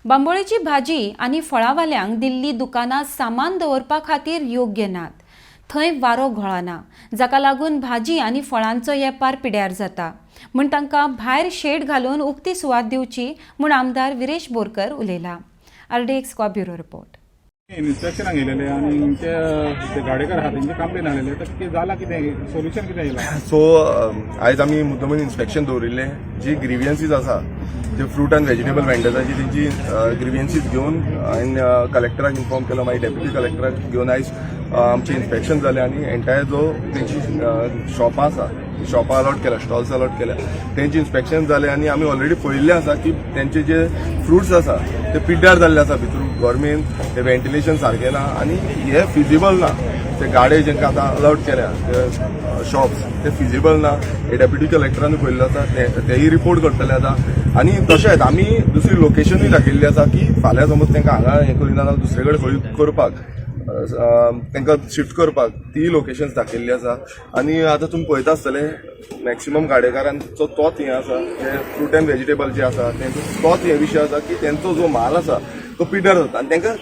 बांबोळेची भाजी आनी फळावाल्यांक दिल्ली दुकानां सामान दवरपा खातीर योग्य नात. थंय वारो घोळना, जाका लागून भाजी आनी फळांचो येपार पिड्यार जाता, म्हूण तांकां भायर शेड घालून उक्ती सुवात दिवची म्हूण आमदार विरेश बोरकर उलयला. RDX Goa bureau report. इन्स्पेक्शनाक येयलेले आनी ते ते गाडेकार आहा तेंचे कंप्लेन आलेले, तर कितें जाला, कितें सोल्युशन कितें येयला? सो आयज आमी मुद्दमून इन्स्पेक्शन दवरिल्लें. जी ग्रिवियन्सीज आसा, जे फ्रूट आनी व्हेजिटेबल वेंडर्साची, तेंची ग्रिवियन्सीज घेवन हांवें कलेक्टराक इन्फॉर्म केलो. मागीर डेप्युटी कलेक्टराक घेवन आयज आमचें इन्स्पेक्शन जालें आनी एंटायर जो तेंची शॉपां आसा, शॉपां अलॉट केल्या, स्टॉल्स अलॉट केल्या, तेंचे इन्स्पेक्शन जालें आनी आमी ऑलरेडी पळयल्लें आसा की तेंचे जे फ्रुट्स आसा ते पिड्ड्यार जाल्ले आसा भितर गॉर्मेंट, ते व्हेंटिलेशन सारकें ना आनी हे फिजिबल ना. ते गाडे जेंका आतां अलाउड केल्या ते शॉप्स, ते फिजिबल ना हे डेप्युटी कलेक्टरान पळयल्लें आसा. तेय रिपोर्ट करतले आतां. आनी तशेंच आमी दुसरी लोकेशनूय दाखयल्ली आसा की फाल्यां समज तांकां हांगा हें करिना जाल्यार दुसरे कडेन खंय करपाक, तांकां शिफ्ट करपाक ती लोकेशन्स दाखयल्ली आसा. आनी आतां तुमी पळयता आसतले, मॅक्सिमम गाडेकारांचो तोच हें आसा, जे फ्रूट अँड व्हेजिटेबल जे आसा तेंचो तोच हे विशय आसा की तेंचो जो म्हाल आसा तो पिड्ड्यार जाता आनी तांकां